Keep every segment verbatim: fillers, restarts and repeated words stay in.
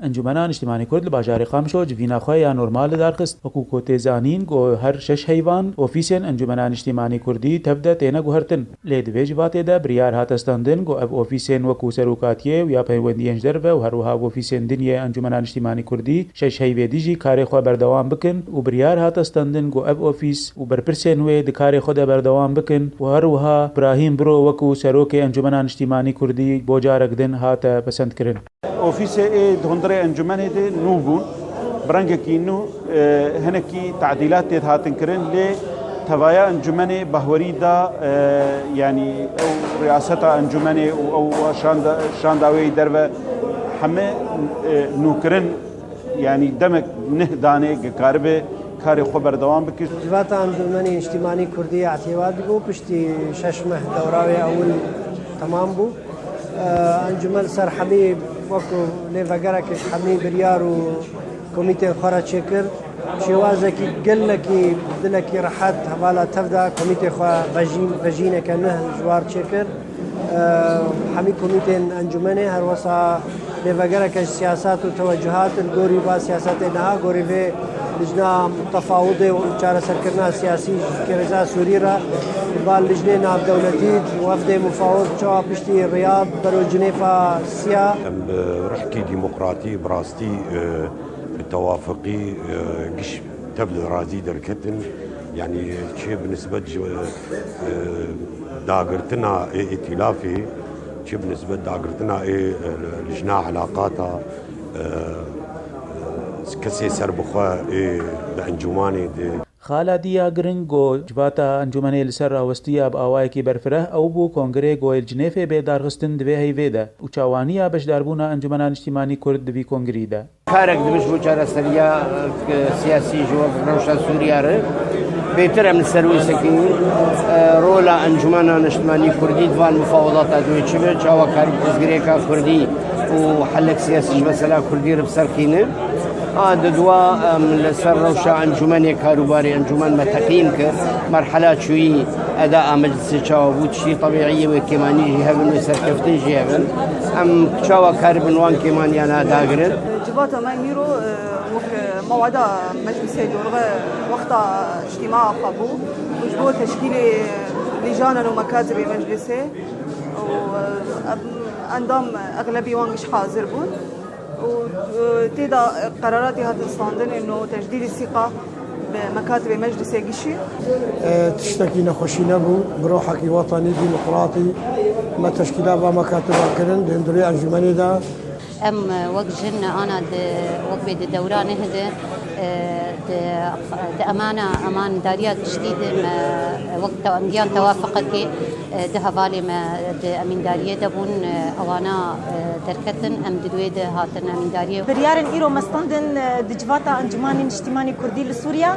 Encûmena Niştimanî Kurd li bajarê Qamişlo civîna xwe ya normal li dar xist, wekû ku tê zanîn ku her şeş heyvan ofîsên Encûmena Niştimanî Kurdî tev de têne guhertin. Lê di vê civatê de biryar hate standin ku ev ofîsên wekû serokatiyê û ya peywendiyên ji derve û her wiha ofîsên din yê Encûmena Niştimanî Kurdî şeş heyvê dî jî karê xwe berdewam bikin û biryar hate standin ku ev ofîs û berpirsên wê di karê xwe de berdewam bikin û her wiha Brahîm Biro wekû serokê Encûmena Niştimanî Kurdî bo carek din hate pesendkirin. Ofîsê ê di hundirê encûmenê de nû bûn. Bi rengekî nû, e, hinekî tadîlat tê hatin kirin, lê tevaya encûmenê bahwerî da, e, yanî ew riyaseta encûmenê û ew şanda, şanda wê yî derve heme, e, nûkirin, yanî demek neh danê ki karibe karê xwe berdewam bike. Civata Encûmenê Niştimanî Kurdî etêwa dibû, piştî şeş meh dewra wê ewil temam bû. Encûmen li ser hemî wekû lêvegerek ji hemî biryar û komîtên xwe re çêkir. Şêwazekî gelekî, dilekî rehet hevala tev de komîtê xwe vejîn, vejîneke nuh ji war çêkir. Hemî komîtên encûmenê her wesa lêvegereke ji siyasat û tewecuhat li gorî va siyasetê niha gorî vê lijna tefawudê û çareserkirina siyasî ji kêreza Sûrî re, li ba lijnê navdewletî, wefdê mufawid çawa piştî Riyad bero Cinêfa Siya. Em bi rihkî demokratî, bi rastî, e, bi tewafiqî, e, giş tev li razî derketin. Yanî çi bi nisbet ji, e, dagirtina ê îtîlafê, çi bi nisbet dagirtina ê, e, lijna elaqata, e, kesê serbixwe ê di encûmanê de. Xala dî ya giring ku civata encûmenê li ser rawestiya bi awayekî berfireh ew bû, kongrê ku yê li Cinêfê bê darxistin di vê heyvê de û çawaniya beşdarbûna Encûmena Niştimanî Kurd di vî kongrî de. Karek dibe ji bo çareseriya, e, siyasî ji we rewşa Sûriya re. Bêtir em li ser wê sekînin. E, rola Encûmena Niştimanî Kurdî di van mufawedata dûyê çi be? Çawa karî pirsgirêka Kurdî û helek siyasî ji mesela Kurdî re bi ser xîne? A di dua, em li ser rewşa encûmenê karûbarê encûmen me teqîm kir. Merhela çûyî eda a meclisê çawa bû? Tiştî tebîî ye, wê kêmanî jî hebin, wê serkeftin jî hebin. Em çawa karibin wan kêmaniyana dagirin? Civata me îro, e, wek mewada meclisê dorxe wexta îctîmaa xwe bû û ji bo teşkîlê lîjanan û mekatibê meclisê û, e, endam exlebî wan giş hazir bûn û, e, tê de qeraratê hatin standin ino tecdîdî sîqa bi mekatibê meclisê gişî. E, tiştekî nexweşî nebû, bi rohekî wetanî, demokratî me teşkîla va mekatiba kirin di hundirê encûmenê de. Em, e, wek jin ana di, wek bê di dewra neh de, e, di, di emana, emandariya giştî de me, e, wek te-, em giyan tewafiqekê, e, di hevalê me di emîndariyê de bûn, e, ewana, e, derketin, em di wê de hatin emîndariyê. Biryarên îro me standin, e, di civata Encûmanê Niştîmanî Kurdî li Sûriya,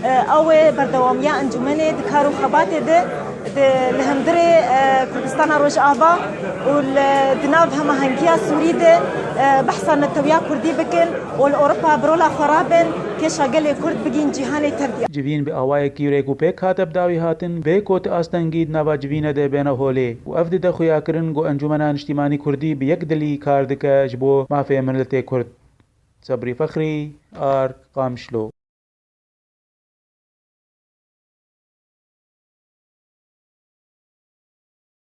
e, ew ê berdewamiya encûmenê di kar û xebatê de, di, li hundirê, e, Kurdistana Rojava û li, di nav hemahengiya Sûrî de, e, behsa netewiya Kurdî bikin û li Ewropa bi rola xwe rabin, kêşa gelê Kurd bigihîn cîhanê tev de. Civîn bi awayekî rêk û pêk hate bi dawî hatin, bê ku ti astengî di nava civîne de bêne holê û ev dide xuyakirin ku Encûmena Niştîmanî Kurdî bi yek dilî kar dike ji bo mafê miletê Kurd. Sebrî Fexrî, Ark, Qamişlo.